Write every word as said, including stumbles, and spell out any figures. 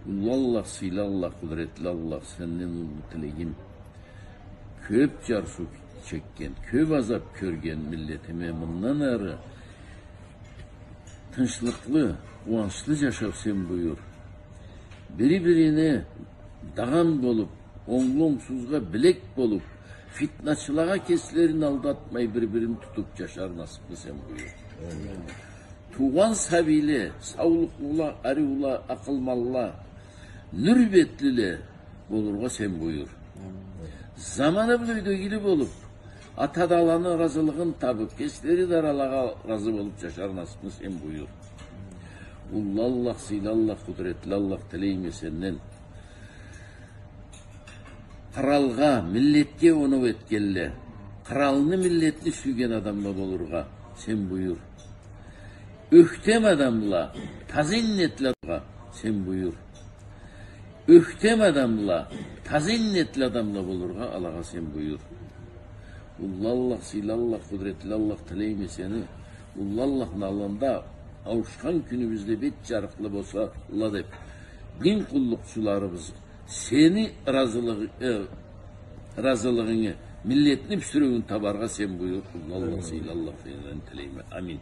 Уллу Аллах, сыйлы Аллах, къудуретлы Аллах, сенден уллу тилегим. Кёп джарсыу чекген, кёп азап кёрген миллетиме мындан ары тынчлыкълы, къууанчлы джашау сен буюр. Бири-бирине дагъан болуп, онглу-онгсузгъа билек болуп, фитначылагъа кеслерин алдатмай, бир-бирин тутуп джашар насыпны сен буюр. Туугъан сабийле, саулукълула, ариула, акъылманла, нюр бетлиле болургъа сен буюр. Замана бла юйдегили болуп, ата да аланы ыразылыгъын табып, кеслери да аралагъа ыразы болуп джашар насыпны сен буюр. Уллу Аллах, сыйлы Аллах, къудуретлы Аллах, тилейме сенден. Къралгъа, миллетге оноу этгенле, къралны, миллетни сюйген адамла болургъа сен буюр. Ёхтем адамла, таза иннетли адамла сен буюр. Ёхтем адамла, таза иннетли адамла болургъа алагъа сен буюр. Уллу Аллах, сыйлы Аллах, къудуретлы Аллах, тилейме сени, уллу Аллахны аллында ауушхан кюнюбюзде бет джарыкълы болсунла деп, дин къуллукъчуларыбыз сени ыразылыгъ-, э, ыразылыгъынгы, миллетни бюсюреуюн табаргъа сен буюр, уллу Аллах, сыйлы Аллах, сенден тилейме. Амин.